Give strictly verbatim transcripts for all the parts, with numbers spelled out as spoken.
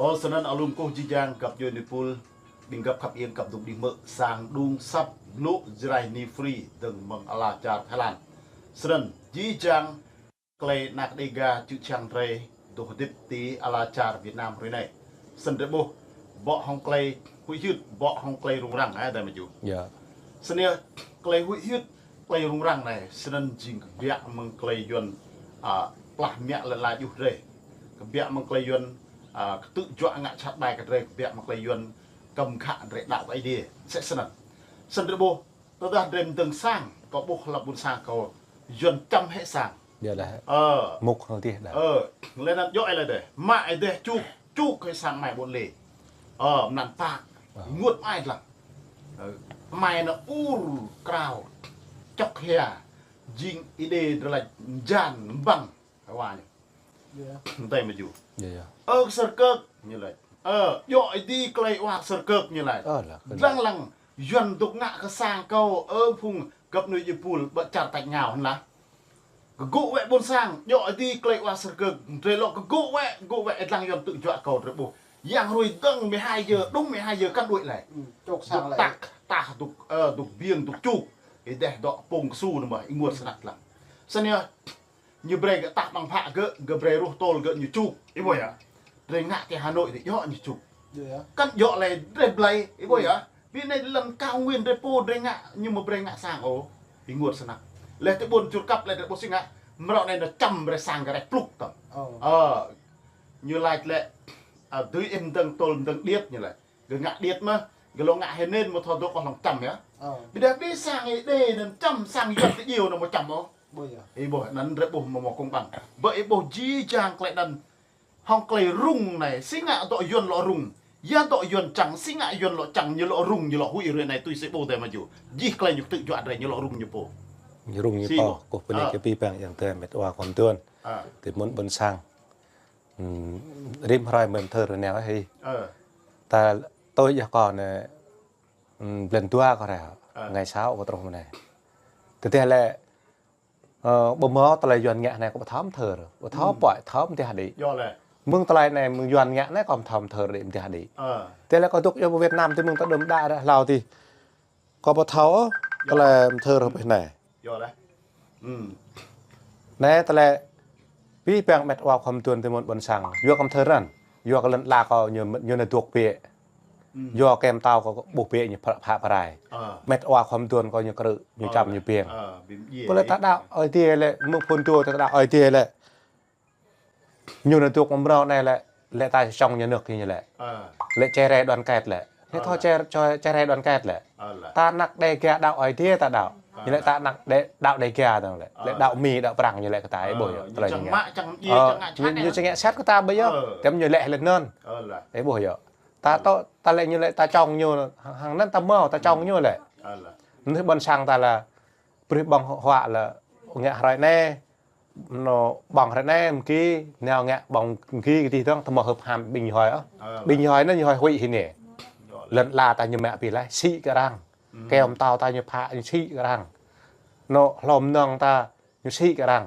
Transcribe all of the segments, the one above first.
Ơ, snăn alum kơkuh jih jang găp djuê êpul, ƀing găp khăp iêng găp dŭm đih mơ̆ sang đŭng săp blŭ Jrai New Free dơ̆ng mơ̆ng ala čar Thái Lan. Snăn jih jang klei ană Đêga čư̆ čhiăng drei dô̆ hơdip ti ala čar Việt Nam hrơi anei. Snăn drei ƀuh, bŏ hŏng klei huĭ hyưt, bŏ hŏng klei rŭng răng, ơ, adơi amai ayŏng. Snăn klei huĭ hyưt, klei rŭng răng anei, snăn jing kbiă mơ̆ng klei Yuăn, a, plah mă lăn ala djuh drei. Kbiă mơ̆ng klei Yuăn, a, ktư̆ juă ngă čăt ƀai kơ drei, kbiă mơ̆ng klei Yuăn kăm khă drei đăo kơ Aê Diê. Msĕ snăn. Snăn drei ƀuh, tơdah drei mdơ̆ng sang, kâo ƀuh hlăm ƀuôn sang kâo, Yuăn čăm hĕ sang. Ƀiădah. Ơ. Mŭk hăng tih đah. Ơ, lĕ anăn djŏ lĕ dêh. Mă dêh čuk, čuk hĕ sang amai ƀôn lê. Ơ, mnăn pă. Ơ. Ênguôt amai lăng. Ơ, amai anăn ur krao. Čŏk hia. Jing Aê Diê drei lač mjan mbăng. Hơwa ñu. Adơi amai ayŏng. Ơ, kơ sơrkơ̆k ñu lač. Ơ, djŏ ih dĭ klei wa sơrkơ̆k ñu lač. Ơ, lah, lăng lăng, Yuăn dô̆ ngă kơ sang kâo, ơ, phung găp djuê êpul, ƀă čar tač ngao hăn lah. Kơ gŭ wĕ ƀuôn sang, djŏ ih dĭ klei wa sơrkơ̆k, drei lŏ kơ gŭ wĕ, gŭ wĕ ih lăng Yuăn ktư̆ juă kâo drei ƀuh. Yang hrơi dơ̆ng mười hai giờ, đúng mười hai giờ kăn đuĕ lĕ. Dô̆ sang lĕ. Tah, tah dô̆, ơ, dô̆ biêng, dô̆ čuk. Ih dêh dŏ pông ksu anăn mơh, ênguôt snăk lăng. Snăn yơh, ñu brei gơ̆ tah ƀăng bhă gơ̆, gơ̆ brei ruh tôl gơ̆ ñu čuk. Ih ƀuh yơh. Drei ngă ti Hà Nội drei djŏ ñu čuk. Kăn djŏ lĕ drei blei, ih ƀuh yơh. Bi anei lăn cao nguyên drei pô drei ngă, ñu mơ̆ brei ngă sang ôh. Ênguôt snăk. Leh ti ƀuôn Čư̆ Kăp lĕ drei ƀuh si ngă, mrâo anei ñu čăm brei sang gơ̆ rĕh plŭk tăm. Ơ, ñu lač lĕ, a, dưi ih mdơ̆ng tôl mdơ̆ng điêt ñu lač. Gơ̆ ngă điêt mơh, gơ̆ lŏ ngă hĕ anăn mơ̆ thâo dô̆ kơ hlŏng čăm yơh. Ƀiădah bi sang Aê Diê anăn čăm sang Yuăn ti djiêu anăn mơ̆ čăm ôh. Ih ƀuh, anăn drei ƀuh mơ̆ mơ̆ công bằng. Ƀơ ih ƀuh jih jang klei anăn hŏng klei rŭng anei, si ngă dŏ Yuăn lŏ rŭng. Ya dŏ Yuăn čang, si ngă Yuăn lŏ čang, ñu lŏ rŭng, ñu lŏ huĭ hrơi anei tui si ƀuh adơi amai ayŏng. Jih klei ñu ktư̆ juă drei, ñu lŏ rŭng ñu pô. Ñu rŭng ñu pô, kơkuh bơni kơ abih bang ayŏng adơi met wa khŏm tuăn. Ti mŭn ƀuôn sang. Ưm, rĭm hrơi mơ̆n thơ rơneo hĭ. Ơ. Ta tui yơh kâo anei, ưm, blan dua kâo ră. Ơ. Ngày sáu kâo truh mơ̆ng anei. Tơdah lĕ, ơ, ƀu mâo tơlơi Yuăn ngă anei kâo ƀu thâo thơ, ƀu thâo pơhiăp, thâo mơ̆ tih đĭ. Mơ̆ng tơlơi anei mơ̆ng Yuăn ngă anei kâo thâo thơ đĭ mơ̆ tih đĭ. Ơ. Tơdah lĕ kâo dô̆ yơh ƀơ Việt Nam ti mơ̆ng ta đưm đă ră hlâo tih. Kâo ƀu thâo, tơlơi thơ rơbeh anei. Yơh lĕ. Anei tơlơi abih bang met wa khŏm tuăn ti mŭn ƀuôn sang. Yua kơ mơ̆ thơ anăn. Yua kơ lăn ala kâo ñu, ñu anei dô̆ biă. Yua kơ mtao kâo ƀuh biă ñu phă, phă pơrai. Met wa khŏm tuăn kâo ñu krư̆, ñu čăm ñu biêng. Pơ lĕ ta đăo Aê Diê lĕ, mơ̆ng phŭn dua ta đăo Aê Diê lĕ. Ñu anei dô̆ mrâo anei lĕ, lĕ ta čŏng nhà nước ñu lĕ. Lĕ chia rẽ đoàn kết lĕ. Ñu thâo chia, chia, chia rẽ đoàn kết lĕ. Ta ană Đêga đăo Aê Diê ta đăo. Ñu lĕ ta ană Đê, đăo Đêga dơ̆ng lĕ. Lĕ đăo Mi, đăo Prăng ñu lĕ kơ ta, ih ƀuh yơh. Tơlơi ñu ngă. Ơ, ñu, ñu či ngă sat kơ ta ƀu yơh. Tơm ñu lĕ lĕ anăn. Ih ƀuh yơh. Ta tŏ, ta lĕ ñu lĕ ta čŏng ñu, hăng, hăng anăn ta mâo, ta čŏng ñu lĕ. Mnuih ƀuôn sang ta lĕ, brơi ƀơ̆ng huă lĕ, ngă hrơi anei, Nô ƀơ̆ng hrơi anei mơ̆ng ki, nao ngă ƀơ̆ng mơ̆ng ki kơ tih dơ̆ng, tơmơ̆ hưp ham ƀing ñu hơi ôh. Ƀing ñu hơi anăn ñu hơi huĭ hĭ anei. Lăn ala ta ñu mă pih laih, sĭ kơ arăng. Kơyâo mtao ta ñu phă, ñu sĭ kơ arăng. Nô hlô mơnơ̆ng ta ñu sĭ kơ arăng.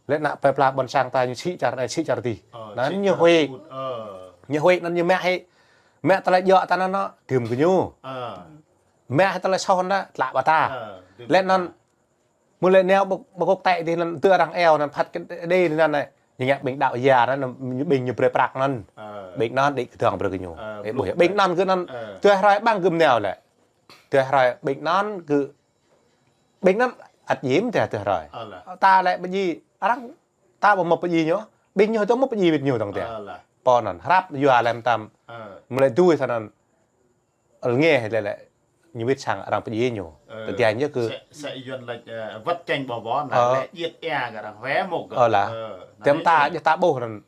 Lĕ ană plei pla ƀuôn sang ta ñu sĭ čar anei, sĭ čar dih. Anăn ñu huĭ. Ñu huĭ anăn ñu mă hĭ. Mă tơlơi djŏ ta anăn nô, dưm kơ ñu. Mă hĭ tơlơi soh anăn, tlă ƀă ta. Lĕ anăn Mơ̆ lĕ nao ƀơ, ƀơ kŏk tĕ dih anăn, tơ arăng eo anăn, phat kơ đê anăn anei. Ñu ngă ƀing đăo ya anăn, ñu ƀing ñu brơi prăk anăn. Ƀing anăn đĭ kơdŏng brơi kơ ñu. Ih ƀuh yơh. Ƀing anăn kơ anăn, tơl hrơi ƀăng gơ̆m nao lĕ. Tơl hrơi ƀing anăn kơ, ƀing anăn ăt yim tơl, tơl hrơi. Ta lĕ pơdjai, arăng ta ƀu mâo pơdjai ñu. Ƀing ñu dŏ mâo pơdjai wĭt ñu dơ̆ng tơl. Pô anăn, hrăp yua lem tăm. Mơ̆ lĕ dui sa anăn. Lĕ ngă lĕ lĕ, ñu wĭt sang arăng pơdjai ñu. Tơl ñu kơ sĕ, sĕ Yuăn lač, ơ, wăt čĕng ƀô̆ ƀô̆, anăn lĕ djit ia kơ arăng wĕ mơ̆ kơ. Ơ lah. Tơm ta, djă ta ƀuh anăn.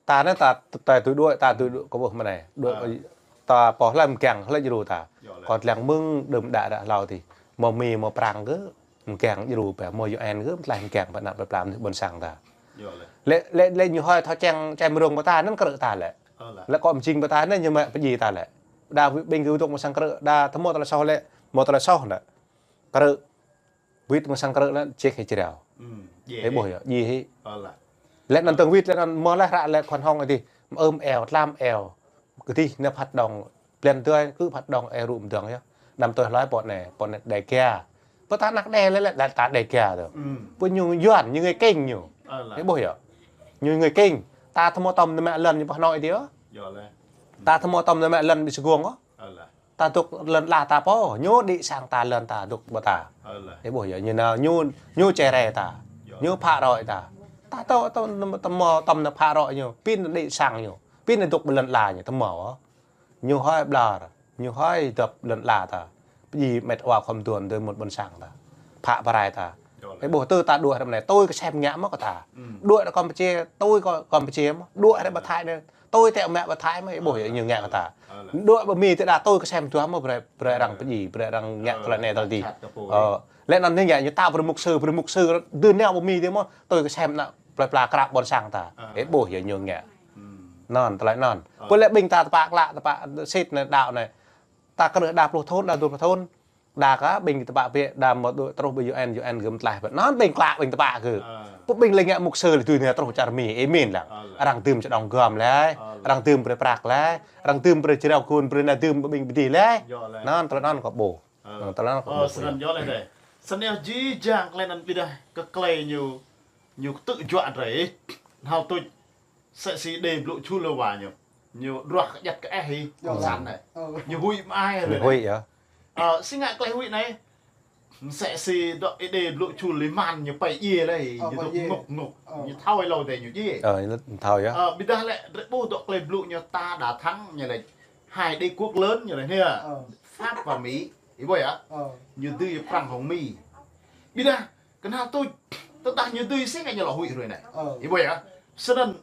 Ta anăn ta, ta tui đuaĭ, ta tui đuaĭ kơ ƀuh mơ̆ng anei. Đuaĭ, ta pô hlăm mgang, hlăm djru ta. Kơ lăng mơ̆ng đưm đă ră hlâo dih. Mâo Mi, mâo Prăng kơ, mgang djru pơ, mâo U N kơ, mơ̆ tlaih mgang pơ anăp plei pla mơnuih ƀuôn sang ta. Lĕ, lĕ, lĕ ñu hơi thâo čĕng, čĕng mrông pơ ta, anăn krư̆ ta lĕ. Lĕ kơ mơjing pơ ta anăn ñu mă pơdjai ta lĕ. Đa ƀing gơ̆ dŏ mơ̆ng sang krư̆, đa tơmâo tơlơi soh lĕ, mâo tơlơi soh anăn. Krư̆. Wĭt mơ̆ng sang krư̆ anăn čĕk hĭ jrao. Ih ƀuh yơh, djai hĭ. Lĕ anăn tơ̆ng wĭt lĕ anăn mơ̆ lĕ hră lĕ khŏn hŏng dih. Mơ̆m eo, tlam eo. Kơdih nao phat đŏng, blen dơi, kơ phat đŏng eo rŭ mơdơ̆ng yơh. Năm tui hloi pô anai, pô anai Đêga. Pô ta anăk Đê lĕ lĕ, ta Đêga tơ. Pô ñu Yuan, ñu người Kinh ñu. Ih ƀuh yơh. Ñu người Kinh. Ta tơhmô tơm nao mă lŏn ñu pơ Hà Nội dih. Ta tơhmô tơm nao mă lŏn ƀơi Sài Gòn. Ta dŏ lŏn ala ta pô, ñu đĭ sang ta lŏn ta dŏ ƀơi ta. Ih ƀuh yơh, ñu nao, ñu, ñu čơrai ta. Ñu phă roi ta. Ta tơ, tơ, tơhmô tơm nao phă roi ñu, pin đĭ sang ñu, pin dŏ ƀơi lŏn ala ñu, tơhmô. Ñu hơi ƀlŏr, ñu hơi dŏ lŏn ala ta. Pơjing met wa khŏm duôn dơi mŭt ƀôn sang ta. Phă pơrai ta. Ih ƀuh tơ ta đuaĭ hrŏm anai, tui kơsem ngă mơ̆ kơ ta. Đuaĭ hrŏm Kampuchia, tui kơ Kampuchia mơ̆. Đuaĭ hrŏm ƀơi Thái anai, tui tơ mă ƀơi Thái mơ̆, ih ƀuh yơh ñu ngă kơ ta. Đuaĭ ƀơi Mi tơ đa tui kơsem duah mơ̆ brơi, brơi arăng pơjing, brơi arăng ngă tơlơi anai tơlơi dih. Ơ, lĕ anŭn ñu ngă, ñu tao brơi mục sư, brơi mục sư, dơ̆ng nao ƀơi Mi dih mơ̆, tui kơsem ană plơi pla krăp ƀôn sang ta. Ih ƀuh yơh ñu ngă. Anŭn, tơlơi anŭn. Pô lĕ ƀing ta tơpă klă, tơpă sĭt anai, đaŏ anai. Ta kơ đa pluh thŭn, đa dua pluh thŭn. Đa kơ ƀing tơpă biă, đa mơ̆ dŏ truh ƀơi U N, U N gơ̆m tlaih. Anŭn ƀing klă ƀing tơpă kơ. Pô ƀing lĕ ngă mục sư lĕ tui anai truh čar Mi, ih min lăng. Arăng dưm čơđŏng gơ̆m lĕ, arăng dưm brơi prăk lĕ, arăng dưm brơi jrao kun, brơi anai dưm ƀing pơdih lĕ. Anŭn, tơlơi anŭn kơ ƀuh. Anŭn, tơlơi anŭn kơ ƀuh. Snăn yơh lĕ. Snăn yơh jih jang tơlơi anŭn ƀiădah kơ tơlơi ñu, ñu tŭ juă drơi. Hơnăl tuč. Msĕ si Đê Blŭ Čul lĕ wa ñu. Ñu druah kơ jăt kơ eh hĭ, cộng sản anai. Ñu huĭ mă ai lĕ. Ñu huĭ yơh. Ơ, si ngă tơlơi huĭ anai. Msĕ si dŏ Ơi Đê Blŭ Čul lĕ mơ̆n ñu pơdjai lĕ, ñu dŏ ngŏk ngŏk. Ñu thâo hlâo dêh ñu djai. Ơ, ñu thâo yơh. Ơ, ƀiădah lĕ drơi ƀuh dŏ tơlơi blŭ ñu ta đã thắng ñu lĕ. Hai đế quốc lớn ñu lĕ anai. Pháp và Mỹ. Ih ƀuh yơh. Ñu dưi prăng hŏng Mi. Ƀiădah, kơnhal tuč, tơdah ñu dưi si ngă ñu lŏ huĭ hrơi anai. Ih ƀuh yơh. Snăn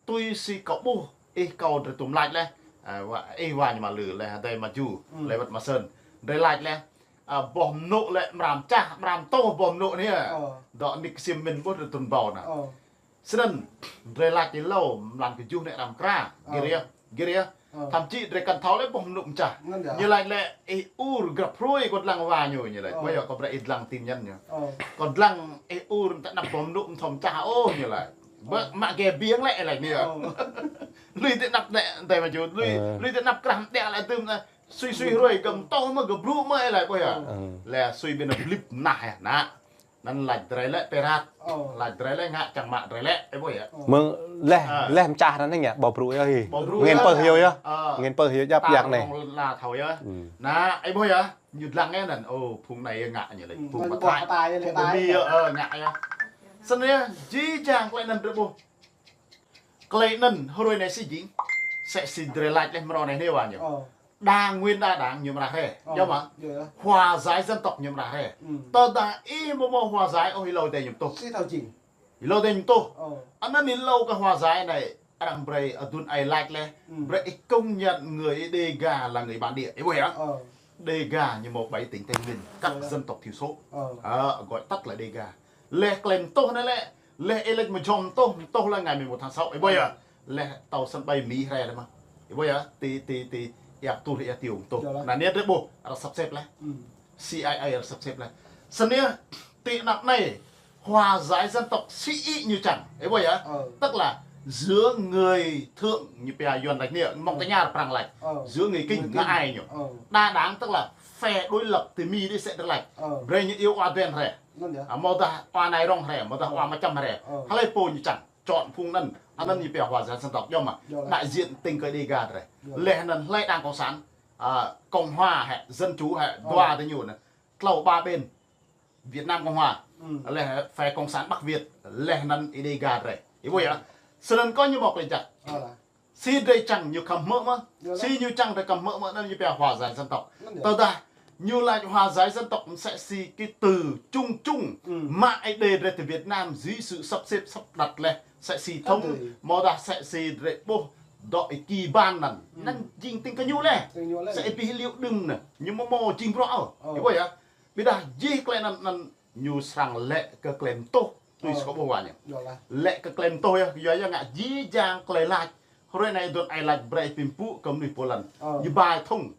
tui si kâo ƀuh, ih kâo drơi tŭm lač lĕ, ơ, wa, ih wa ñu mă lư lĕ, adơi mă ju, lĕ wăt mă sơ̆n. Drơi lač lĕ, ơ, boh mơnŭ lĕ mram čah, mram tuh boh mơnŭ anai. Dŏ nik ksiêm min ƀuh drơi tŭn ƀâo anai. Snăn, drơi lač hlâo, mlan kơ juh anai răm kra, gir yơh, gir yơh. Thậm chí drơi kăn thâo lĕ boh mơnŭ mčah. Ñu lač lĕ, ih ur grăp hrơi kâo dlăng wa ñu, ñu lač. Ƀuh yơh, kâo brơi ih dlăng tin nhắn ñu. Kâo dlăng, ih ur mtă anăp boh mơnŭ mthâo mčah ôh, ñu lač. Ƀơ, mă gê biêng lĕ, ih lač anai yơh. Lui tơ anăp anai, tơ mă čut, lui, lui tơ anăp krah mđiă lĕ tơm anai. Sui sui hrơi gơ̆m tuh mơ̆ gơ̆m brŭ mơ̆, ih lač, ƀuh yơh. Lĕ sui ƀing anai blip mơnah yơh, anai. Anăn lač drơi lĕ pơrăt. Lač drơi lĕ ngă čang mă drơi lĕ, ih ƀuh yơh. Mơ̆ng leh, leh mčah anăn ngă, ƀâo brŭ yơh hĭ. Ƀâo brŭ yơh. Ngăn pơh hiu yơh. Ngăn pơh hiu djăp yak anai. Anăn la thâo yơh. Anai, ih ƀuh yơh. Ñu dlăng yơh anăn. Ơ, phung anai yơh ngă ñu lĕ. Phung ƀă thai. Phung ƀă mi yơh, ơ, ngă yơh. Snăn yơh, jih jang tơlơi anăn drơi ƀuh. Tơlơi anăn hrơi anai si jing. Msĕ si drơi lač leh mrâo anai anai wa ñu. Đa nguyên đa đảng ñu mra hre. Yơh mơ̆? Hòa giải dân tộc ñu mra hre. Tơdah ih mơ̆ mâo hòa giải ôh hlâo dêh ñu tuh. Hlâo dêh ñu tuh. Anăn hlâo kơ hòa giải anai, arăng brơi adŭn ai lač leh, brơi ih công nhận người Đêga là người bản địa. Ih ƀuh yơh? Đêga ñu mâo bảy tỉnh Tây Nguyên, các dân tộc thiểu số. Ơ, gọi tắt là Đêga. Leh tơlơi mtuh anai lĕ, leh ih lač mơjhŏng mtuh, mtuh lĕ ngày mười một tháng sáu, ih ƀuh yơh. Leh tâo sân bay Mi hre leh mơ̆. Ih ƀuh yơh, ti, ti, ti, ia tuh leh ia tiong tuh. Anăn anai drơi ƀuh, arăng sắp xếp leh. C I A arăng sắp xếp leh. Snăn yơh, ti anăp anai, hòa giải dân tộc si ih ñu čang. Ih ƀuh yơh, tức là giữa người Thượng ñu pia Yuan lač anai, mơ̆ng tơña arăng lač. Giữa người Kinh, ngă ai ñu. Đa đảng tức là phe đối lập ti Mi dih sĕ drơi lač. Brơi ñu iâu Aden hre. Mơ̆ dah wa Nai Rong hre, mơ̆ dah wa Mă Čăm hre. Hlơi pô ñu čang, chọn phung anăn, anăn ñu pia hòa giải dân tộc, yơh mơ̆. Đại diện tỉnh kơ Đêga drơi. Leh anăn hlơi đảng cộng sản, cộng hòa hĕ, dân chủ hĕ, dua tơ ñu anăn. Tlâo ba bên, Việt Nam Cộng Hòa, leh phe cộng sản Bắc Việt, leh anăn Đêga drơi. Ih ƀuh yơh. Snăn kơ ñu mâo tơlơi jăk. Si drơi čang ñu khăm hmư̆ mơ̆. Si ñu čang drơi khăm hmư̆ mơ̆, anăn ñu pia hòa giải dân tộc. Tơdah ñu lač hòa giải dân tộc msĕ si cái từ chung chung, mă Ơi Đê drơi ti Việt Nam dưới sự sắp xếp sắp đặt leh, msĕ si thông, mơ̆ dah msĕ si drơi ƀuh dŏ ih ki ban anăn. Anăn jing tĭng kơ ñu leh. Msĕ ih pih liu đưng anăn. Ñu mơ̆ mâo jing bruă ôh. Ih ƀuh yơh. Ƀiădah jih tơlơi anăn, anăn ñu srăng lĕ kơ tơlơi mtuh. Tui si kâo ƀuh wa ñu. Lĕ kơ tơlơi mtuh yơh, yua yơh ngă jih jang tơlơi lač. Hrơi anai adŭn ai lač brơi pim pŭ kơ mnuih pô lăn. Ñu ba ih thŭng.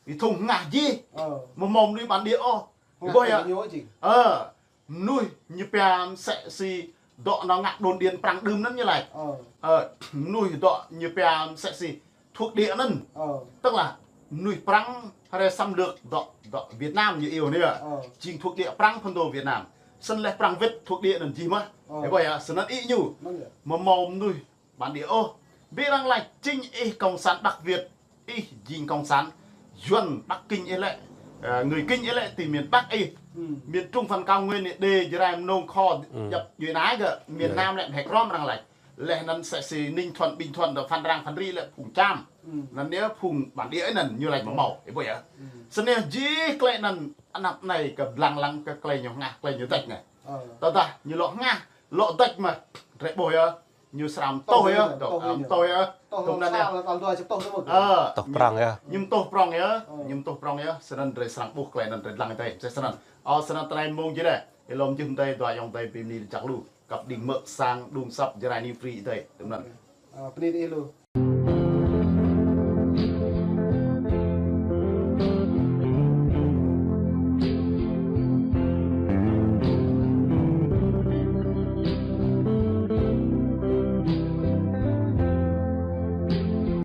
Ih thŭng hngah jih. Mơ̆ mâo mnuih bản địa ôh. Ih ƀuh yơh. Ơ, mnuih ñu pia msĕ si dŏ nao ngă đồn điền Prăng đưm anŭn ñu laĭ. Ơ, mơnuih dŏ ñu pia msĕ si thuộc địa anŭn. Tức là mơnuih Prăng hrơi xâm lược dŏ, dŏ Việt Nam ñu iâu anai. Jing thuộc địa Prăng phŭn dô Việt Nam. Snăn lĕ Prăng wĭt thuộc địa anŭn jih mơ̆n. Ơ, ƀuh yơh, snăn ih ñu. Mơ̆ hmâo mơnuih bản địa ôh. Ƀing arăng laĭ jing ih cộng sản Bắc Việt, ih jing cộng sản Yuan Bắc Kinh ih lĕ, ơ, người Kinh ih lĕ ti miền Bắc ih. Miền Trung phần cao nguyên ih đê Jrai Mnông Kho djăp djuai ania gơ̆, miền Nam lĕ hĕ krŏm arăng laĭ. Leh anŭn msĕ si Ninh Thuận, Bình Thuận, dŏ Phan Rang, Phan Ri lĕ phung Cham. Anŭn yơh phung bản địa anŭn ñu laĭ mơ̆ hmâo, ih ƀuh yơh. Snăn jih klei anŭn anăp anai kơ lăng lăng kơ klei ñu hngah, klei ñu dăč anai. Tơdah ñu lŏ hngah, lŏ dăč mơ̆, drei ƀuh yơh, ñu srăng mtô yơh, dŏ mtô yơh. Tơm anŭn yơh. Tơh prŏng yơh. Ñu mtô prŏng yơh, ñu mtô prŏng yơh, snăn drei srăng ƀuh klei anŭn drei lăng adih, msĕ snăn. Ơ, snăn tơlơi mơ̆ng jih đeh, ih lŏm jih mdei, dua ayŏng adei ƀing mni jăk lu, kăp đing mơ̆ sang đung săp Jrai New Free adih, tơm anŭn. Ơ, bơni kơ ih lu.